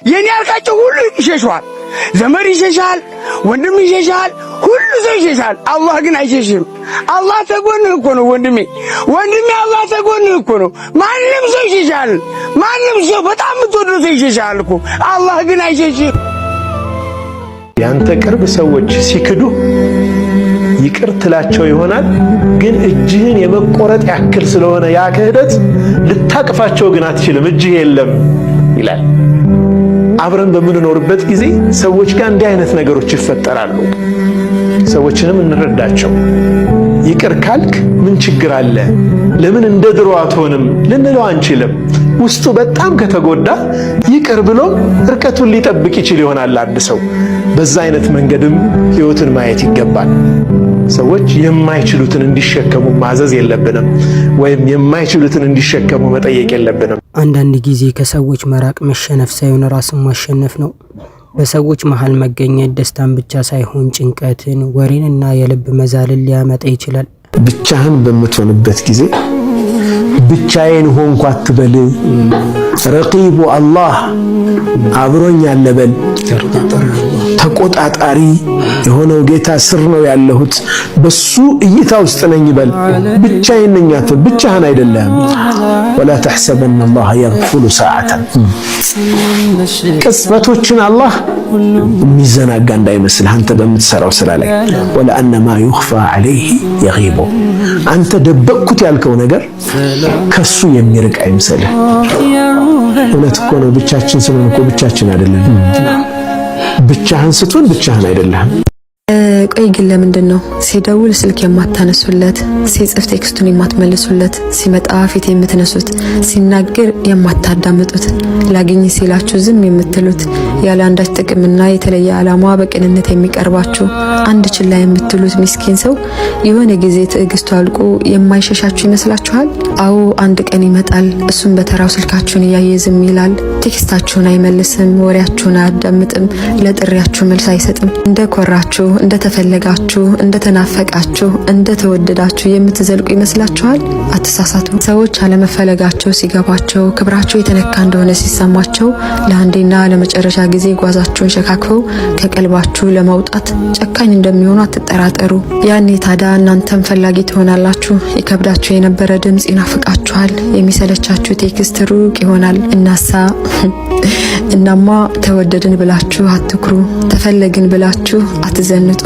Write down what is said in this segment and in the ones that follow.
የኔ ያልካቸው ሁሉ ይሸሸዋል። ዘመድ ይሸሻል፣ ወንድም ይሸሻል፣ ሁሉ ሰው ይሸሻል። አላህ ግን አይሸሽም። አላህ ተጎንህ እኮ ነው ወንድሜ፣ ወንድሜ አላህ ተጎንህ እኮ ነው። ማንም ሰው ይሸሻል። ማንም ሰው በጣም የምትወደው ሰው ይሸሻል እኮ። አላህ ግን አይሸሽም። ያንተ ቅርብ ሰዎች ሲክዱ ይቅር ትላቸው ይሆናል፣ ግን እጅህን የመቆረጥ ያክል ስለሆነ ያ ክህደት ልታቅፋቸው ግን አትችልም፣ እጅህ የለም ይላል። አብረን በምንኖርበት ጊዜ ሰዎች ጋር እንዲህ አይነት ነገሮች ይፈጠራሉ። ሰዎችንም እንረዳቸው። ይቅር ካልክ ምን ችግር አለ? ለምን እንደ ድሮ አትሆንም ልንለው አንችልም። ውስጡ በጣም ከተጎዳ ይቅር ብሎ እርቀቱን ሊጠብቅ ይችል ይሆናል አንድ ሰው። በዛ አይነት መንገድም ህይወትን ማየት ይገባል። ሰዎች የማይችሉትን እንዲሸከሙ ማዘዝ የለብንም፣ ወይም የማይችሉትን እንዲሸከሙ መጠየቅ የለብንም። አንዳንድ ጊዜ ከሰዎች መራቅ መሸነፍ ሳይሆን ራስን ማሸነፍ ነው። በሰዎች መሃል መገኘት ደስታን ብቻ ሳይሆን ጭንቀትን፣ ወሬንና የልብ መዛልን ሊያመጣ ይችላል። ብቻህን በምትሆንበት ጊዜ ብቻዬን ሆንኩ አትበል። ረቂቡ አላህ አብሮኝ አለ በል። ተቆጣጣሪ የሆነው ጌታ ስር ነው ያለሁት፣ በሱ እይታ ውስጥ ነኝ በል። ብቻዬን ነኝ አትበል። ብቻህን አይደለህም። ولا تحسبن الله يغفل ساعة፣ ቅጽበቶችን አላህ የሚዘናጋ እንዳይመስልህ አንተ በምትሰራው ስራ ላይ። ولأن ما يخفى عليه يغيب፣ አንተ ደበቅኩት ያልከው ነገር ከሱ የሚርቅ አይምሰልህ። እውነት እኮ ነው። ብቻችን ስንሆን እኮ ብቻችን አይደለም። ብቻህን ስትሆን ብቻህን አይደለህም። ቆይ ግን ለምንድን ነው ሲደውል ስልክ የማታነሱለት፣ ሲጽፍ text ኡን የማትመልሱለት፣ ሲመጣ ፊት የምትነሱት፣ ሲናገር የማታዳምጡት፣ ላግኝ ሲላችሁ ዝም የምትሉት፣ ያለ አንዳች ጥቅምና የተለየ ዓላማ በቅንነት የሚቀርባችሁ አንድ ችላ የምትሉት ሚስኪን ሰው የሆነ ጊዜ ትዕግስቱ አልቆ የማይሸሻችሁ ይመስላችኋል? አዎ፣ አንድ ቀን ይመጣል። እሱም በተራው ስልካችሁን እያየ ዝም ይላል። text ኣችሁን አይመልስም፣ ወሬያችሁን አያዳምጥም፣ ለጥሪያችሁ መልስ አይሰጥም። እንደኮራችሁ፣ እንደተፈለጋችሁ፣ እንደተናፈቃችሁ፣ እንደተወደዳችሁ የምትዘልቁ ይመስላችኋል? አትሳሳቱ። ሰዎች አለመፈለጋቸው ሲገባቸው፣ ክብራቸው የተነካ እንደሆነ ሲሰማቸው ለአንዴና ለመጨረሻ ጊዜ ጓዛችሁን ሸካክፈው ከቀልባችሁ ለማውጣት ጨካኝ እንደሚሆኑ አትጠራጠሩ። ያኔ ታዲያ እናንተም ፈላጊ ትሆናላችሁ። ይከብዳችሁ የነበረ ድምፅ ይናፍቃችኋል። የሚሰለቻችሁ text ሩቅ ይሆናል። እናሳ እናማ ተወደድን ብላችሁ አትኩሩ፣ ተፈለግን ብላችሁ አትዘንጡ።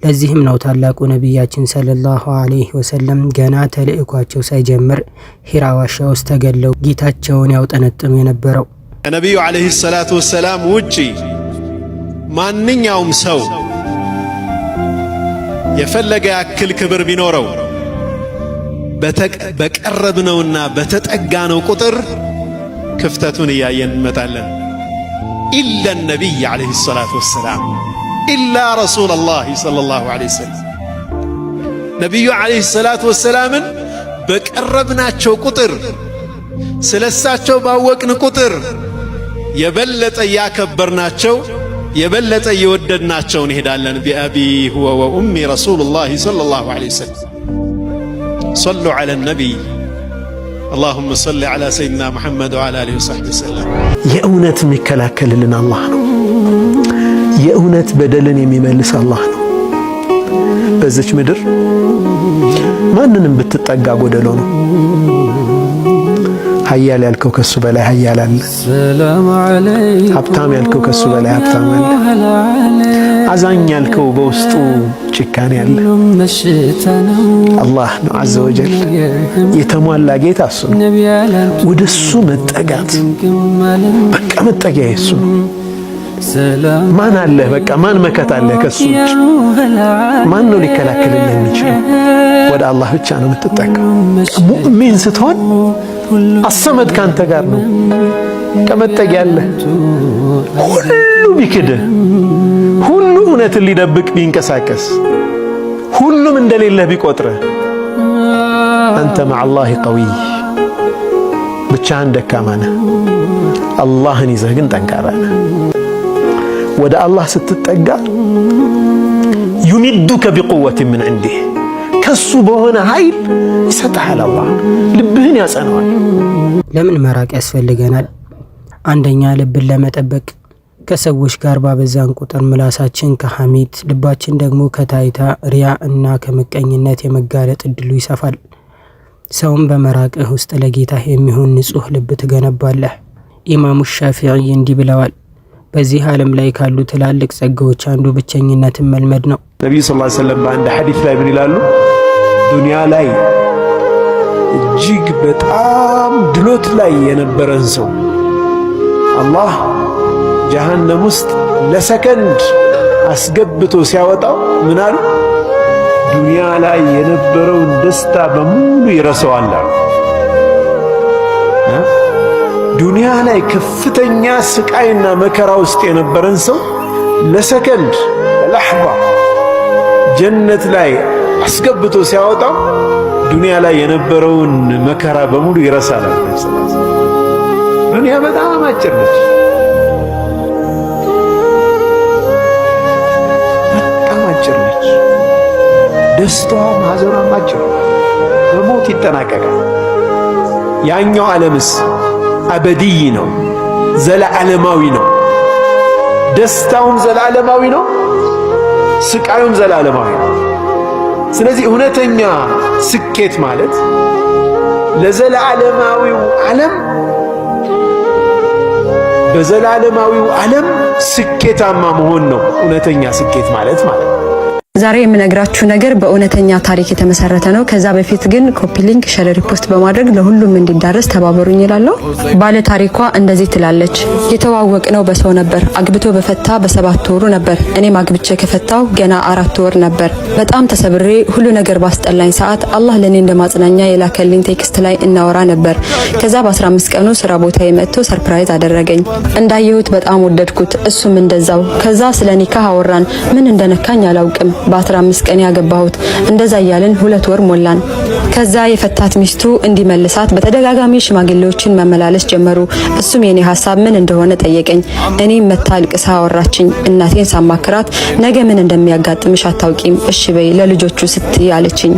ለዚህም ነው ታላቁ ነቢያችን صلى الله عليه وسلم ገና ተልእኳቸው ሳይጀምር ሂራ ዋሻ ውስጥ ተገለው ጌታቸውን ያውጠነጥኑ የነበረው። ከነቢዩ عليه الصلاة والسلام ውጪ ማንኛውም ሰው የፈለገ ያክል ክብር ቢኖረው በቀረብነውና በተጠጋነው ቁጥር ክፍተቱን እያየን እንመጣለን። ኢላ ነቢይ ዓለይሂ ሰላቱ ወሰላም፣ ኢላ ረሱለላሂ ሰለላሁ ዐለይሂ ወሰለም። ነቢዩ ዓለይሂ ሰላቱ ወሰላምን በቀረብናቸው ቁጥር፣ ስለሳቸው ባወቅን ቁጥር የበለጠ እያከበርናቸው፣ የበለጠ እየወደድናቸው እንሄዳለን። بأبي هو وأمي رسول الله صلى الله عليه وسلم። صلوا على النبي፣ اللهم صل على سيدنا محمد وعلى آله وصحبه وسلم። የእውነት የሚከላከልልን አላህ ነው። የእውነት በደልን የሚመልስ አላህ ነው። በዚች ምድር ማንንም ብትጠጋ ጎደሎ ነው። ሀያል ያልከው ከሱ በላይ ሀያል አለ። ሀብታም ያልከው ከሱ በላይ ሀብታም አለ። አዛኝ ያልከው በውስጡ ጭካኔ አለ። አላህ ነው عز وجل የተሟላ ጌታ እሱ ነው። ወደ እሱ መጠጋት፣ በቃ መጠጊያ እሱ ነው። ማን አለ? በቃ ማን መከታ አለ ከሱ ውጭ? ማን ነው ሊከላከልልህ የሚችለው? ወደ አላህ ብቻ ነው የምትጠጋው። ሙእሚን ስትሆን አሰመድ ካንተ ጋር ነው። ከመጠጊያ አለ። ሁሉ ቢክድህ፣ ሁሉ እውነትን ሊደብቅ ቢንቀሳቀስ፣ ሁሉም እንደሌለህ ቢቆጥርህ፣ አንተ مع الله قوي፣ ብቻህን ደካማ ነህ። አላህን ይዘህ ግን ጠንካራ ነህ። ወደ አላህ ስትጠጋ يمدك بقوة من عنده፣ ከሱ በሆነ ኃይል ይሰጥሃል። አላህ ልብህን ያጸነዋል። ለምን መራቅ ያስፈልገናል? አንደኛ፣ ልብን ለመጠበቅ። ከሰዎች ጋር ባበዛን ቁጥር ምላሳችን ከሐሜት፣ ልባችን ደግሞ ከታይታ፣ ሪያ እና ከምቀኝነት የመጋለጥ እድሉ ይሰፋል። ሰውን በመራቅህ ውስጥ ለጌታህ የሚሆን ንጹህ ልብ ትገነባለህ። ኢማሙ ሻፊዒ እንዲህ ብለዋል፣ በዚህ ዓለም ላይ ካሉ ትላልቅ ጸጋዎች አንዱ ብቸኝነትን መልመድ ነው። ነቢዩ صلى الله عليه وسلم በአንድ ሐዲስ ላይ ምን ይላሉ? ዱንያ ላይ እጅግ በጣም ድሎት ላይ የነበረን ሰው አላህ ጀሃነም ውስጥ ለሰከንድ አስገብቶ ሲያወጣው ምን አሉ? ዱንያ ላይ የነበረውን ደስታ በሙሉ ይረሳዋል አሉ። ዱንያ ላይ ከፍተኛ ስቃይና መከራ ውስጥ የነበረን ሰው ለሰከንድ ለላሕዛ ጀነት ላይ አስገብቶ ሲያወጣው ዱንያ ላይ የነበረውን መከራ በሙሉ ይረሳል። ዱንያ በጣም አጭር ነች፣ በጣም አጭር ነች። ደስታዋም ሐዘኗም አጭር፣ በሞት ይጠናቀቃል። ያኛው ዓለምስ አበድይ ነው፣ ዘለዓለማዊ ነው። ደስታውም ዘለዓለማዊ ነው፣ ስቃዩም ዘለዓለማዊ ነው። ስለዚህ እውነተኛ ስኬት ማለት ለዘላለማዊው ዓለም በዘላለማዊው ዓለም ስኬታማ መሆን ነው። እውነተኛ ስኬት ማለት ማለት ነው። ዛሬ የምነግራችሁ ነገር በእውነተኛ ታሪክ የተመሰረተ ነው። ከዛ በፊት ግን copy link፣ share፣ repost በማድረግ ለሁሉም እንዲዳረስ ተባበሩኝ እላለሁ። ባለ ታሪኳ እንደዚህ ትላለች። የተዋወቅነው በሰው ነበር። አግብቶ በፈታ በ7 ወሩ ነበር። እኔም አግብቼ ከፈታው ገና 4 ወር ነበር። በጣም ተሰብሬ ሁሉ ነገር ባስጠላኝ ሰዓት አላህ ለኔ እንደማጽናኛ የላከልኝ text ላይ እናወራ ነበር። ከዛ በ15 ቀኑ ስራ ቦታ መጥቶ surprise አደረገኝ። እንዳየሁት በጣም ወደድኩት፣ እሱም እንደዛው። ከዛ ስለ ኒካህ አወራን። ምን እንደነካኝ አላውቅም። በ15 ቀን ያገባሁት። እንደዛ እያልን 2 ወር ሞላን። ከዛ የፈታት ሚስቱ እንዲመልሳት በተደጋጋሚ ሽማግሌዎችን መመላለስ ጀመሩ። እሱም የኔ ሀሳብ ምን እንደሆነ ጠየቀኝ። እኔም መታ አልቅሳ አወራችኝ። እናቴን ሳማክራት ነገ ምን እንደሚያጋጥምሽ አታውቂም፣ እሺ በይ ለልጆቹ ስትይ አለችኝ።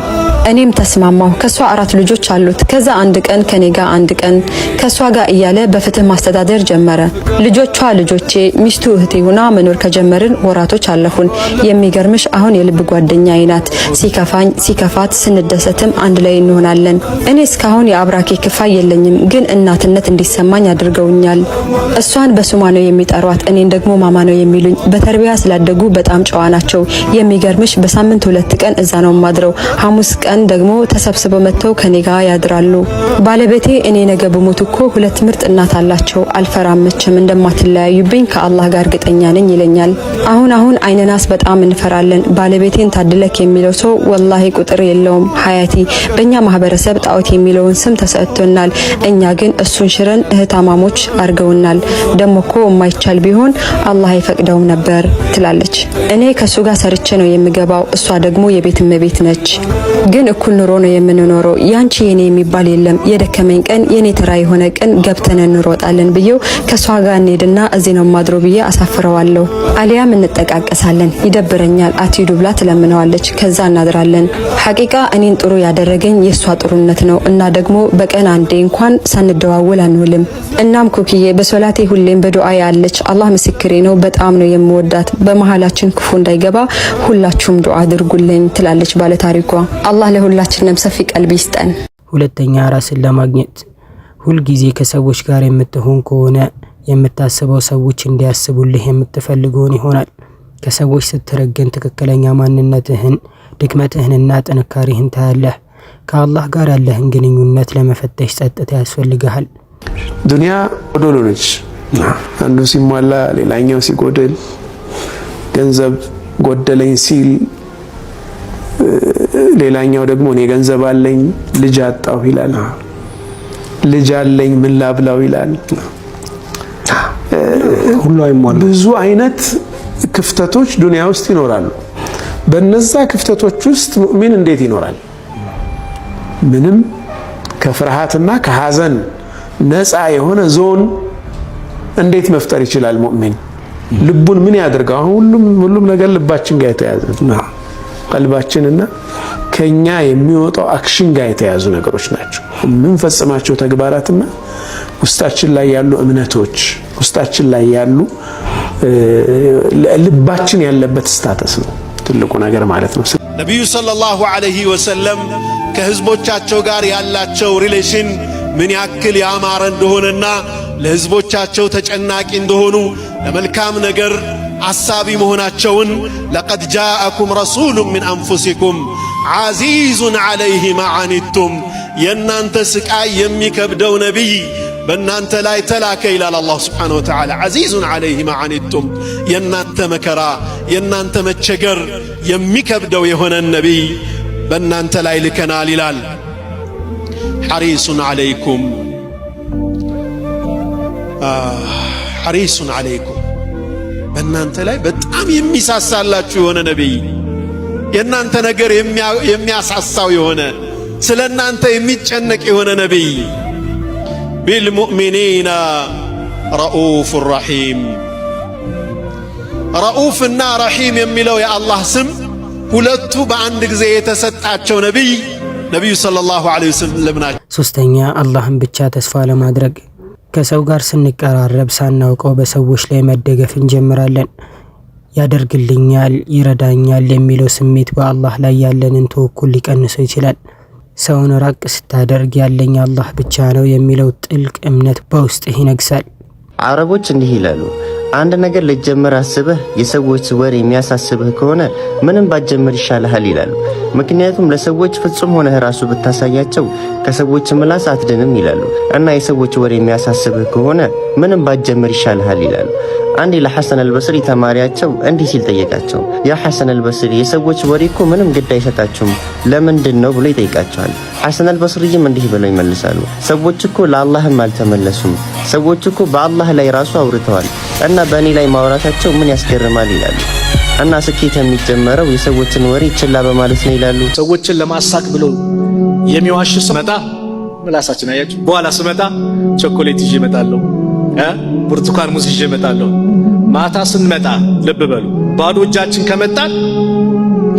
እኔም ተስማማሁ። ከሷ 4 ልጆች አሉት። ከዛ አንድ ቀን ከኔ ጋር አንድ ቀን ከሷ ጋር እያለ በፍትህ ማስተዳደር ጀመረ። ልጆቿ ልጆቼ፣ ሚስቱ እህቴ ሆና መኖር ከጀመርን ወራቶች አለፉን። የሚገርምሽ አሁን የልብ ጓደኛዬ ናት። ሲከፋኝ ሲከፋት፣ ስንደሰትም አንድ ላይ እንሆናለን። እኔ እስካሁን የአብራኬ ክፋይ የለኝም፣ ግን እናትነት እንዲሰማኝ አድርገውኛል። እሷን በስሟ ነው የሚጠሯት፣ እኔን ደግሞ ማማ ነው የሚሉኝ። በተርቢያ ስላደጉ በጣም ጨዋ ናቸው። የሚገርምሽ በሳምንት 2 ቀን እዛ ነው ማድረው። ሐሙስ ቀን ደግሞ ተሰብስበው መጥተው ከኔ ጋር ያድራሉ። ባለቤቴ እኔ ነገ ብሞት እኮ 2 ምርጥ እናት አላቸው፣ አልፈራም መቼም እንደማትለያዩብኝ ከአላህ ጋር እርግጠኛ ነኝ ይለኛል። አሁን አሁን አይነናስ በጣም እንፈራለን። ባለቤቴን ታድለክ የሚለው ሰው ወላሂ ቁጥር የለውም። ሀያቲ በእኛ ማህበረሰብ ጣዖት የሚለውን ስም ተሰጥቶናል። እኛ ግን እሱን ሽረን እህታማሞች አድርገውናል። ደሞኮ የማይቻል ቢሆን አላህ አይፈቅደውም ነበር ትላለች። እኔ ከሱ ጋር ሰርቼ ነው የምገባው፣ እሷ ደግሞ የቤት እመቤት ነች። ግን እኩል ኑሮ ነው የምንኖረው። ያንቺ የኔ የሚባል የለም። የደከመኝ ቀን የኔ ተራ የሆነ ቀን ገብተን እንሮጣለን ብዬው ከሷ ጋር እንሄድና እዚህ ነው ማድሮ ብዬ አሳፍረዋለሁ። አሊያም እንጠቃቀሳለን። ይደብረኛል አትሂዱ ብላ ትለምነዋለች። ከዛ እናድራለን። ሐቂቃ እኔን ጥሩ ያደረገኝ የሷ ጥሩነት ነው እና ደግሞ በቀን አንዴ እንኳን ሳንደዋወል አንውልም። እናም ኩክዬ በሶላቴ ሁሌም በዱዓ ያለች አላህ ምስክሬ ነው። በጣም ነው የምወዳት። በመሃላችን ክፉ እንዳይገባ ሁላችሁም ዱዓ አድርጉልኝ ትላለች ባለታሪኳ። አላህ ለሁላችንም ሰፊ ቀልብ ይስጠን። ሁለተኛ፣ ራስን ለማግኘት። ሁልጊዜ ከሰዎች ጋር የምትሆን ከሆነ የምታስበው ሰዎች እንዲያስቡልህ የምትፈልገውን ይሆናል። ከሰዎች ስትረገን ትክክለኛ ማንነትህን፣ ድክመትህንና ጥንካሬህን ታያለህ። ከአላህ ጋር ያለህን ግንኙነት ለመፈተሽ ጸጥታ ያስፈልግሃል። ዱንያ ጎዶሎ ነች። አንዱ ሲሟላ ሌላኛው ሲጎድል፣ ገንዘብ ጎደለኝ ሲል ሌላኛው ደግሞ እኔ ገንዘብ አለኝ ልጅ አጣሁ ይላል። ልጅ አለኝ ምን ላብላው ይላል። ብዙ አይነት ክፍተቶች ዱንያ ውስጥ ይኖራሉ። በነዛ ክፍተቶች ውስጥ ሙእሚን እንዴት ይኖራል? ምንም ከፍርሃትና ከሐዘን ነፃ የሆነ ዞን እንዴት መፍጠር ይችላል? ሙእሚን ልቡን ምን ያደርገው? አሁን ሁሉም ነገር ልባችን ጋር የተያዘ ቀልባችንና ከኛ የሚወጣው action ጋር የተያዙ ነገሮች ናቸው። የምንፈጽማቸው ተግባራትና ውስጣችን ላይ ያሉ እምነቶች፣ ውስጣችን ላይ ያሉ ልባችን ያለበት status ነው ትልቁ ነገር ማለት ነው። ነቢዩ صلى الله عليه وسلم ከህዝቦቻቸው ጋር ያላቸው relation ምን ያክል ያማረ እንደሆነና ለህዝቦቻቸው ተጨናቂ እንደሆኑ፣ ለመልካም ነገር አሳቢ መሆናቸውን لقد جاءكم رسول من أنفسكم عزيز عليه ما عنتم፣ የእናንተ ስቃይ የሚከብደው ነቢይ በእናንተ ላይ ተላከ ይላል አላህ سبحانه وتعالى። عزيز عليه ما عنتم፣ የእናንተ መከራ የእናንተ መቸገር የሚከብደው የሆነን ነቢይ በእናንተ ላይ ልከናል ይላል። حريص عليكم حريص عليكم በእናንተ ላይ በጣም የሚሳሳላችሁ የሆነ ነቢይ፣ የእናንተ ነገር የሚያሳሳው የሆነ፣ ስለ እናንተ የሚጨነቅ የሆነ ነቢይ። بالمؤمنين رءوف رحيم። ረኡፍና ረሒም የሚለው የአላህ ስም ሁለቱ በአንድ ጊዜ የተሰጣቸው ነቢይ ነቢዩ صلى الله عليه وسلم ናቸው። ሶስተኛ፣ አላህን ብቻ ተስፋ ለማድረግ። ከሰው ጋር ስንቀራረብ ሳናውቀው በሰዎች ላይ መደገፍ እንጀምራለን። ያደርግልኛል፣ ይረዳኛል የሚለው ስሜት በአላህ ላይ ያለንን ተወኩል ሊቀንሰው ይችላል። ሰውን ራቅ ስታደርግ ያለኝ አላህ ብቻ ነው የሚለው ጥልቅ እምነት በውስጥህ ይነግሳል። አረቦች እንዲህ ይላሉ፣ አንድ ነገር ልጀምር አስበህ የሰዎች ወሬ የሚያሳስብህ ከሆነ ምንም ባትጀምር ይሻልሃል ይላሉ። ምክንያቱም ለሰዎች ፍጹም ሆነህ ራሱ ብታሳያቸው ከሰዎች ምላስ አትድንም ይላሉ። እና የሰዎች ወሬ የሚያሳስብህ ከሆነ ምንም ባትጀምር ይሻልሃል ይላሉ። አንዴ ለሐሰን አልበስሪ ተማሪያቸው እንዲህ ሲል ጠየቃቸው። ያ ሐሰን አልበስሪ፣ የሰዎች ወሬ እኮ ምንም ግድ አይሰጣችሁም፣ ለምንድን ነው ብሎ ይጠይቃቸዋል። ሐሰን አልበስሪይም እንዲህ ብለው ይመልሳሉ። ሰዎች እኮ ለአላህም አልተመለሱም። ሰዎች እኮ በአላህ ላይ ራሱ አውርተዋል እና በእኔ ላይ ማውራታቸው ምን ያስገርማል ይላሉ። እና ስኬት የሚጀመረው የሰዎችን ወሬ ችላ በማለት ነው ይላሉ። ሰዎችን ለማሳቅ ብሎ የሚዋሽ ስመጣ ምላሳችን አያችሁ። በኋላ ስመጣ ቸኮሌት ይዤ እመጣለሁ፣ ብርቱካን ሙዝ ይዤ እመጣለሁ። ማታ ስንመጣ ልብ በሉ፣ ባዶ እጃችን ከመጣን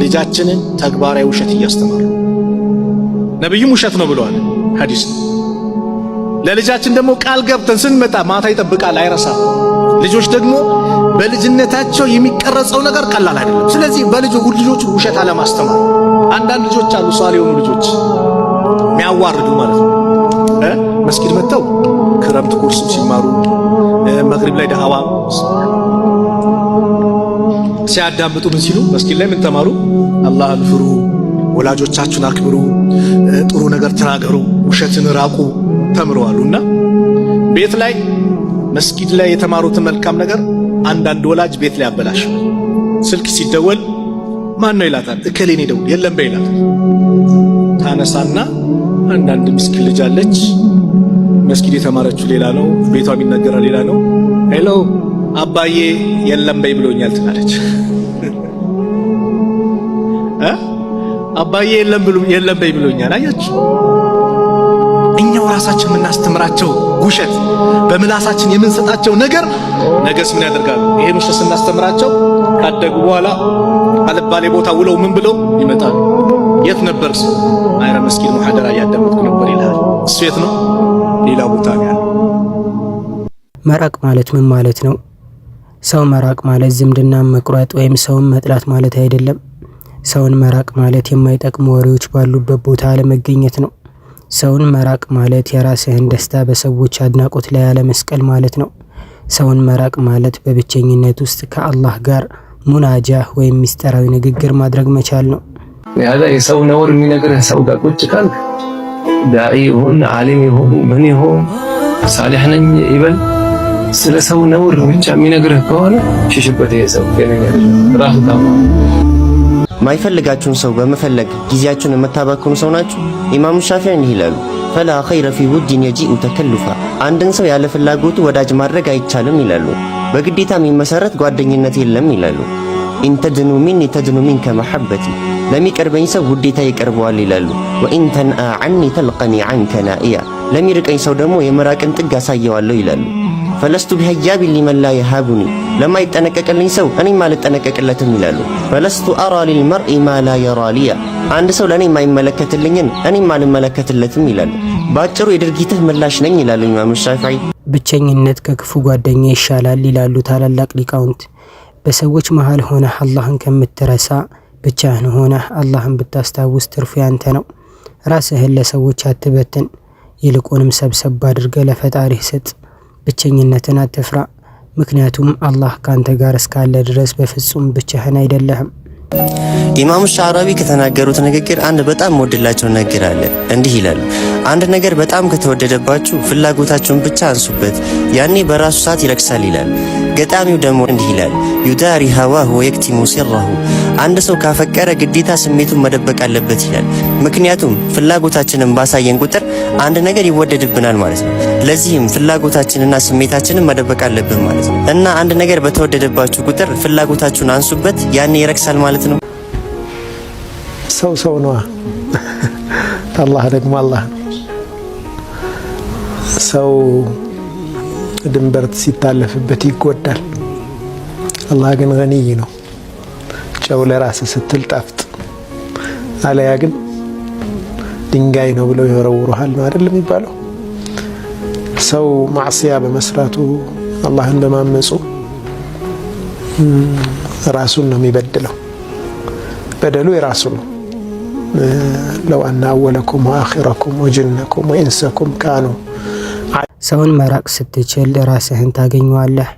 ልጃችንን ተግባራዊ ውሸት እያስተማሩ፣ ነብዩም ውሸት ነው ብለዋል፣ ሐዲስ ነው። ለልጃችን ደግሞ ቃል ገብተን ስንመጣ ማታ ይጠብቃል፣ አይረሳም። ልጆች ደግሞ በልጅነታቸው የሚቀረጸው ነገር ቀላል አይደለም። ስለዚህ በልጅ ልጆች ውሸት አለማስተማር። አንዳንድ ልጆች አሉ ሷል የሆኑ ልጆች የሚያዋርዱ ማለት ነው። መስጊድ መጥተው ክረምት ኮርስም ሲማሩ፣ መግሪብ ላይ ዳዕዋ ሲያዳምጡ ምን ሲሉ መስጊድ ላይ ምን ተማሩ? አላህን ፍሩ፣ ወላጆቻችሁን አክብሩ፣ ጥሩ ነገር ተናገሩ፣ ውሸትን ራቁ ተምረዋሉና ቤት ላይ መስጊድ ላይ የተማሩትን መልካም ነገር አንዳንድ ወላጅ ቤት ላይ ያበላሻል። ስልክ ሲደወል ማን ነው ይላታል። እከሌን ይደውል የለም በይ ይላታል። ታነሳና አንዳንድ ምስኪን ልጅ አለች። መስጊድ የተማረችው ሌላ ነው፣ ቤቷ የሚነገረው ሌላ ነው። Hello አባዬ የለም በይ ብሎኛል ትላለች። አባዬ የለም በይ ብሎኛል። አያችሁ፣ እኛው ራሳችን የምናስተምራቸው ውሸት፣ በምላሳችን የምንሰጣቸው ነገር ነገስ ምን ያደርጋሉ? ይሄን ውሸት ስናስተምራቸው ካደጉ በኋላ አልባሌ ቦታ ውለው ምን ብለው ይመጣሉ። የት ነበር? አይረ መስጊድ ሙሐደራ እያዳመጥኩ ነበር ይልሃል። እሱ የት ነው? ሌላ ቦታ ነው ያለው። መራቅ ማለት ምን ማለት ነው? ሰው መራቅ ማለት ዝምድናን መቁረጥ ወይም ሰውን መጥላት ማለት አይደለም። ሰውን መራቅ ማለት የማይጠቅሙ ወሬዎች ባሉበት ቦታ አለመገኘት ነው። ሰውን መራቅ ማለት የራስህን ደስታ በሰዎች አድናቆት ላይ አለመስቀል ማለት ነው። ሰውን መራቅ ማለት በብቸኝነት ውስጥ ከአላህ ጋር ሙናጃህ ወይም ሚስጥራዊ ንግግር ማድረግ መቻል ነው። ያዛ የሰው ነውር የሚነግርህ ሰው ጋር ቁጭ ካልክ ዳዒ ይሁን ዓሊም ይሁን ምን ይሁን ሳሊሕ ነኝ ይበል፣ ስለ ሰው ነውር ብቻ የሚነግርህ ከሆነ ሽሽበት። ይሄ ሰው ራሱ ታማ። ማይፈልጋችሁን ሰው በመፈለግ ጊዜያችሁን የምታባክኑ ሰው ናችሁ። ኢማሙ ሻፊዒ እንዲህ ይላሉ፣ فلا خير في ود يجيء تكلفا፣ አንድን ሰው ያለ ፍላጎቱ ወዳጅ ማድረግ አይቻልም ይላሉ። በግዴታ የሚመሰረት ጓደኝነት የለም ይላሉ። إن تدن مني تدن منك محبتي፣ ለሚቀርበኝ ሰው ውዴታ ይቀርበዋል ይላሉ። وإن تنأ عني تلقني عنك نائيا፣ ለሚርቀኝ ሰው ደግሞ የመራቅን ጥግ አሳየዋለሁ ይላሉ። فلست بهياب لمن لا يهابني፣ ለማይጠነቀቅልኝ ሰው እኔም አልጠነቀቅለትም ይላሉ። فلست أرى للمرء ما لا يرى لي፣ አንድ ሰው ለእኔ የማይመለከትልኝን እኔም አልመለከትለትም ይላሉ። በአጭሩ የድርጊትህ ምላሽ ነኝ ይላሉ ኢማሙ ሻፊዒ። ብቸኝነት ከክፉ ጓደኛ ይሻላል ይላሉ ታላላቅ ሊቃውንት። በሰዎች መሃል ሆነህ አላህን ከምትረሳ ብቻህን ሆነህ አላህን ብታስታውስ ትርፉ ያንተ ነው። ራስህን ለሰዎች አትበትን፣ ይልቁንም ሰብሰብ አድርገህ ለፈጣሪህ ስጥ። ብቸኝነትን አትፍራ፣ ምክንያቱም አላህ ካንተ ጋር እስካለ ድረስ በፍጹም ብቻህን አይደለህም። ኢማሙ ሻዕራዊ ከተናገሩት ንግግር አንድ በጣም ወድላቸው ነገር አለ። እንዲህ ይላሉ፣ አንድ ነገር በጣም ከተወደደባችሁ ፍላጎታችሁን ብቻ አንሱበት፣ ያኔ በራሱ ሰዓት ይረክሳል ይላል። ገጣሚው ደግሞ እንዲህ ይላል፣ يداري هواه ويكتم سره፣ አንድ ሰው ካፈቀረ ግዴታ ስሜቱን መደበቅ አለበት ይላል። ምክንያቱም ፍላጎታችንን ባሳየን ቁጥር አንድ ነገር ይወደድብናል ማለት ነው። ለዚህም ፍላጎታችንና ስሜታችንን መደበቅ አለብን ማለት ነው። እና አንድ ነገር በተወደደባችሁ ቁጥር ፍላጎታችሁን አንሱበት፣ ያኔ ይረክሳል ማለት ነው። ሰው ሰው ነዋ። አላህ ደግሞ አላህ ነው። ሰው ድንበር ሲታለፍበት ይጎዳል። አላህ ግን ገኒይ ነው። ጨው ለራስ ስትል ጣፍጥ፣ አለያ ግን ድንጋይ ነው ብለው ይወረውሩሃል ነው አይደል የሚባለው። ሰው ማዕሲያ በመስራቱ አላህን በማመፁ ራሱን ነው የሚበድለው። በደሉ የራሱ ነው። ለው አነ አወለኩም ወአኺረኩም ወጅነኩም ወኢንሰኩም ካኑ። ሰውን መራቅ ስትችል ራስህን ታገኘዋለህ።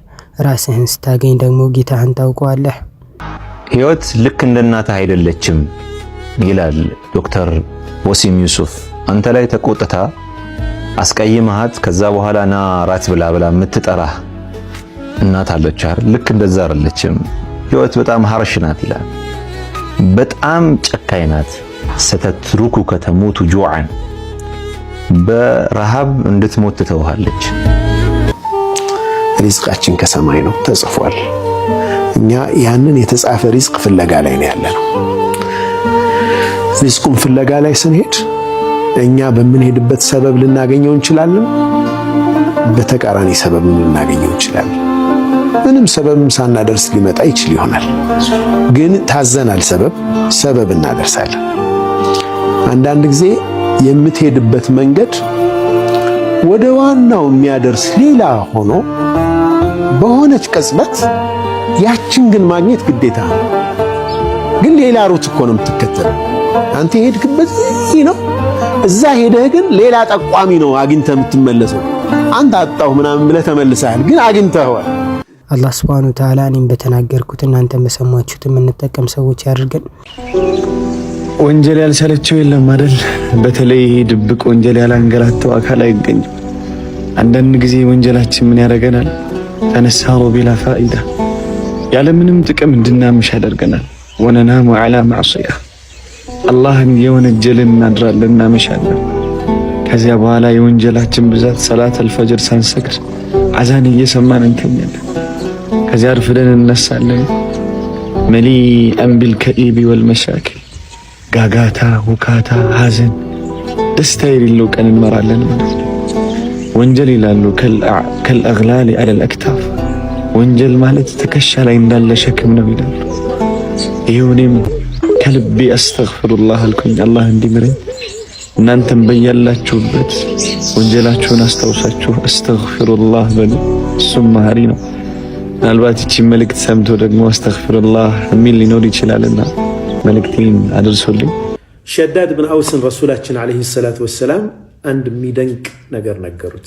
ራስህን ስታገኝ ደግሞ ጌታህን ታውቀዋለህ። ህይወት ልክ እንደ እናትህ አይደለችም ይላል ዶክተር ወሲም ዩሱፍ። አንተ ላይ ተቆጥታ አስቀይመሃት ከዛ በኋላ ና ራት ብላ ብላ የምትጠራህ እናት አለች አይደል? ልክ እንደዛ አይደለችም። ህይወት በጣም harsh ናት ይላል። በጣም ጨካኝ ናት። ستتركك تموت جوعا በረሃብ እንድትሞት ትተውሃለች። ሪዝቃችን ከሰማይ ነው ተጽፏል። እኛ ያንን የተጻፈ ሪዝቅ ፍለጋ ላይ ነው ያለነው። ሪዝቁን ፍለጋ ላይ ስንሄድ እኛ በምንሄድበት ሰበብ ልናገኘው እንችላለን፣ በተቃራኒ ሰበብ ልናገኘው እንችላለን። ምንም ሰበብም ሳናደርስ ሊመጣ ይችል ይሆናል። ግን ታዘናል፣ ሰበብ ሰበብ እናደርሳለን። አንዳንድ ጊዜ የምትሄድበት መንገድ ወደ ዋናው የሚያደርስ ሌላ ሆኖ በሆነች ቅጽበት ያችን ግን ማግኘት ግዴታ ነው። ግን ሌላ route እኮ ነው የምትከተለው። አንተ የሄድክበት ይህ ነው። እዛ ሄደህ ግን ሌላ ጠቋሚ ነው አግኝተህ የምትመለሰው። አንተ አጣሁ ምናምን ብለህ ተመልሰሃል፣ ግን አግኝተኸዋል። አላህ سبحانه وتعالى እኔም በተናገርኩት እናንተም በሰማችሁት የምንጠቀም ሰዎች ያድርገን። ወንጀል ያልሰለቸው የለም አይደል? በተለይ ድብቅ ወንጀል ያላንገላተው አካል አይገኝም። አንዳንድ ጊዜ ወንጀላችን ምን ያደርገናል? فنسهر بلا فائدة፣ ያለምንም ጥቅም እንድናምሽ ያደርገናል። وننام على معصية፣ አላህን የወነጀልን እናድራለን፣ እናመሻለን። ከዚያ በኋላ የወንጀላችን ብዛት ሰላት አልፈጅር ሳንሰግድ አዛን እየሰማን እንተኛለን። ከዚያ አርፍደን እነሳለን። مليئا بالكآبة والمشاكل ጋጋታ፣ ውካታ፣ ሐዘን፣ ደስታ የሌለው ቀን እንመራለን ማለት ነው። ወንጀል ይላሉ كالأغلال على الأكتاف፣ ወንጀል ማለት ትከሻ ላይ እንዳለ ሸክም ነው ይላሉ። ይኸው እኔም ከልቤ أستغفر الله አልኩኝ አላህ እንዲምረኝ። እናንተም በያላችሁበት ወንጀላችሁን አስታውሳችሁ أستغفر الله በሉ፣ እሱም መሐሪ ነው። ምናልባት ይቺ መልእክት ሰምቶ ደግሞ أستغفر الله የሚል ሊኖር ይችላልና መልእክቴን አድርሶልኝ። ሸዳድ ብን አውስን ረሱላችን عليه الصلاة والسلام አንድ የሚደንቅ ነገር ነገሩት።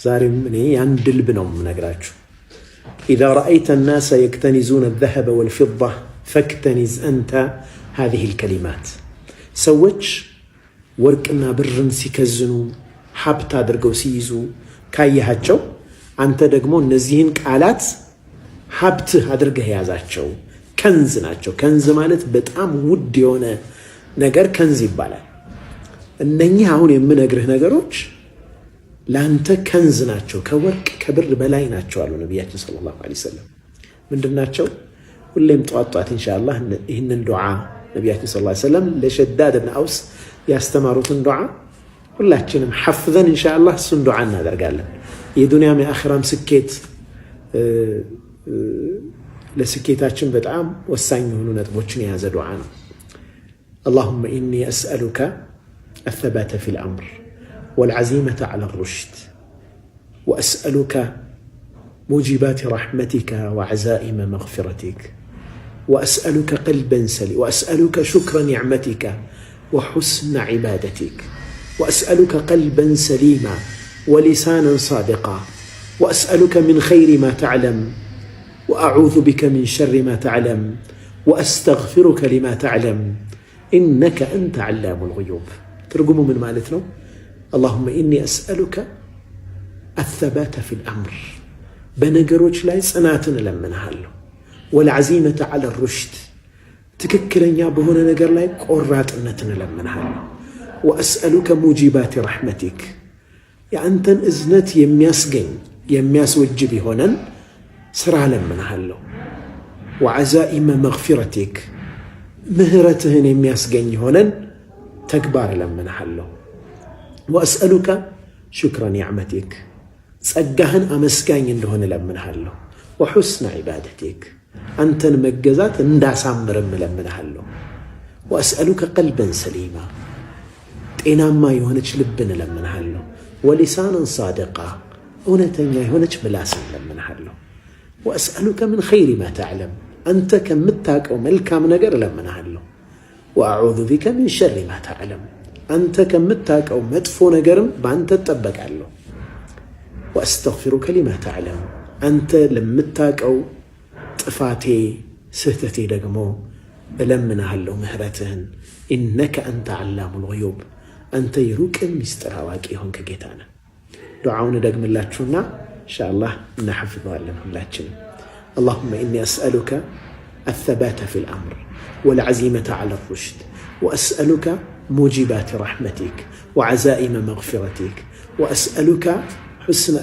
ዛሬም እኔ የአንድ ልብ ነው የምነግራችሁ። إذا رأيت الناس يكتنزون الذهب والفضة فاكتنز أنت هذه الكلمات። ሰዎች ወርቅና ብርን ሲከዝኑ ሀብት አድርገው ሲይዙ ካየሃቸው፣ አንተ ደግሞ እነዚህን ቃላት ሀብትህ አድርገህ ያዛቸው። كنز ናቸው። كنز ማለት በጣም ውድ የሆነ ነገር كنز ይባላል። እነኚህ አሁን የምነግርህ ነገሮች ለአንተ كنز ናቸው፣ ከወርቅ ከብር በላይ ናቸው አሉ ነቢያችን صلى الله عليه وسلم። ምንድን ናቸው? ሁሌም ጠዋት ጠዋት ኢንሻአላህ ይህንን ዱዓ ነቢያችን صلى الله عليه وسلم ለሸዳድ ብን አውስ ያስተማሩትን ዱዓ ሁላችንም ሐፍዘን ኢንሻአላህ እሱን ዱዓ እናደርጋለን። የዱንያም የአኺራም ስኬት ለስኬታችን በጣም ወሳኝ የሆኑ ነጥቦችን የያዘ ዱዓ ነው። اللهم إني أسألك الثبات في الأمر والعزيمة على الرشد وأسألك موجبات رحمتك وعزائم مغفرتك وأسألك قلبا سليما وأسألك شكر نعمتك وحسن عبادتك وأسألك قلبا سليما ولسانا صادقا وأسألك من خير ما تعلم وأعوذ بك من شر ما تعلم وأستغفرك لما تعلم إنك أنت علام الغيوب። ትርጉሙ ምን ማለት ነው? اللهم إني أسألك الثبات في الأمر በነገሮች ላይ ጽናትን እለምንሃለሁ። والعزيمة على الرشد ትክክለኛ በሆነ ነገር ላይ ቆራጥነትን እለምንሃለሁ። وأسألك موجبات رحمتك የአንተን እዝነት የሚያስገኝ የሚያስወጅብ የሆነን ስራ እለምንሃለሁ። وعزائم مغفرتك ምህረትህን የሚያስገኝ የሆነን ተግባር እለምንሃለሁ። وأسألك شكر نعمتك ጸጋህን አመስጋኝ እንደሆነ እለምንሃለሁ። وحسن عبادتك አንተን መገዛት እንዳሳምርም እለምንሃለሁ። وأسألك قلبا سليما ጤናማ የሆነች ልብን እለምንሃለሁ። ولسانا صادقا እውነተኛ የሆነች ምላስን እለምንሃለሁ። وأسألك من خير ما تعلم አንተ ከምታውቀው መልካም ነገር እለምንሃለሁ። وأعوذ بك من شر ما تعلم አንተ ከምታውቀው መጥፎ ነገርም በአንተ እጠበቃለሁ። وأستغفرك لما تعلم አንተ ለምታውቀው ጥፋቴ ስህተቴ ደግሞ እለምንሃለሁ ምህረትህን። إنك أنت علام الغيوب አንተ የሩቅን ሚስጥር አዋቂ የሆንክ ጌታ ነህ። ዱዓውን እደግምላችሁና ኢንሻአላህ እናሐፍዘዋለን ሁላችንም። اللهم إني أسألك الثبات في الأمر والعزيمة على الرشد وأسألك موجبات رحمتك وعزائم مغفرتك وأسألك حسن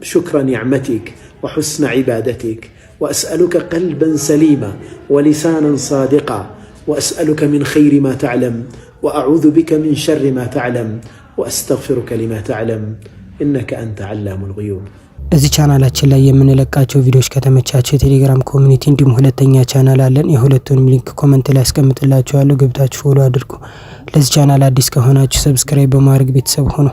شكر نعمتك وحسن عبادتك وأسألك قلبا سليما ولسانا صادقا وأسألك من خير ما تعلم وأعوذ بك من شر ما تعلم وأستغفرك لما تعلم إنك أنت علام الغيوب። እዚህ ቻናላችን ላይ የምንለቃቸው ቪዲዮዎች ከተመቻቸው የቴሌግራም community እንዲሁም ሁለተኛ ቻናል አለን። የሁለቱንም link comment ላይ አስቀምጥላችኋለሁ። ገብታችሁ follow አድርጉ። ለዚህ ቻናል አዲስ ከሆናችሁ subscribe በማድረግ ቤተሰብ ሁኑ።